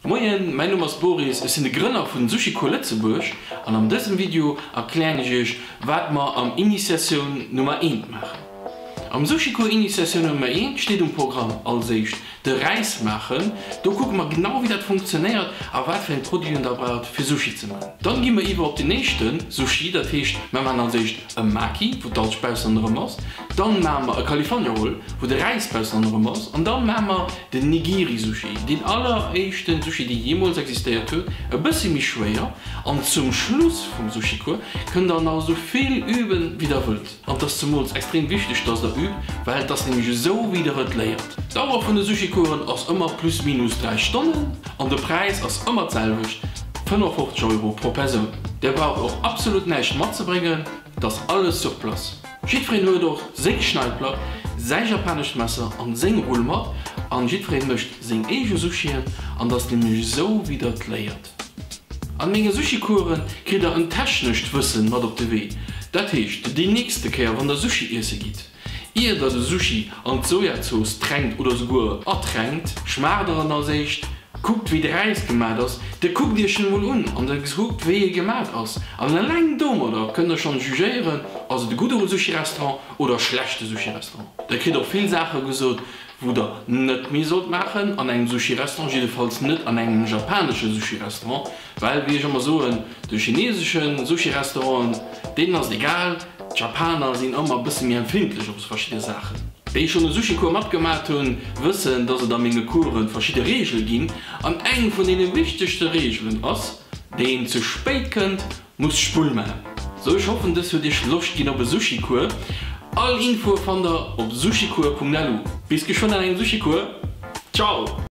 Moien, mäin Numm ass Boris, ech sinn de Grënner vun Sushiko Lëtzebuerg an an dësem Video erklären ech iech wat mer am Initiatioun Nummer eent maachen. Am Sushiko Initiatioun Nummer eent steet um Programm als éischt de Räis maachen, do kucke mer genau wéi dat funktionéiert a wat fir eng Produiten der braucht fir Sushi ze maachen. Dann gi mer iwwer op den éischten Sushi, dat heescht mer maachen als éischt e Maki, wou d'Alg baussen erëm ass, dann maache mer e California Roll, wou de Räis baussen erëm ass an dann maache mer Den Nigiri-Sushi, deen alleréischten Sushi dee jeemools existéiert huet, e bëssi méi schwéier. An zum Schluss vum Sushi-Cours kënnt der nach esou vill üben wéi der wëllt. An et ass zemools extrem wichteg dass der übt, well et ass nämlech esou wéi der et léiert. D'Dauer vun de Sushi-Coursen ass ëmmer plus minus 3 Stonnen an de Präis ass ëmmer d'selwecht, 55 Euro pro Persoun. Der braucht och absolut näischt matzebréngen, et ass alles sur place. Jiddwereen huet och seng Schneidplack, säi japanescht Messer an seng Rull mat an jiddwereen mécht seng eege Sushien an dass nämlech esou wéi der et léiert. An menge Sushi-Coursen kritt der en technescht Wëssen mat op de Wee. Dat heescht déi nächste Kéier wann der Sushi iesse gitt, ier der de Sushi an d'Sojazooss tränkt oder souguer ertränkt, schmaacht der en als éischt, Kuckt wéi de Räis gemat ass, der kuckt iech en emol un an der kuckt wéi e gemat ass an eleng domadder kënnt der schonn jugéieren, ass et e gudde Sushi-Restaurant oder e schlechte Sushi-Restaurant. Der kritt och vill Saache gesot wou der net méi sollt maachen an engem Sushi-Restaurant, jiddefalls net an engem japanesche Sushi-Restaurant, well wéi ech ëmmer soen, de chinesesche Sushi-Restauranten deenen ass et egal, D'Japaner sinn ëmmer e bësse méi empfindlech op verschidde Saachen. Déi schonn e Sushi-Cours matgemat hunn, wëssen, dass et a menge Coursen verschidde Reegele ginn. An eng vun deene wichtegste Reegelen ass, Deen ze spéit kënnt, muss d'Spull man. Sou, ech hoffen, dës huet iech Loscht ginn op e Sushi-Cours. All Infoe fannt der op sushicours.lu. Bis geschwënn an engem Sushi-Cours. Ciao!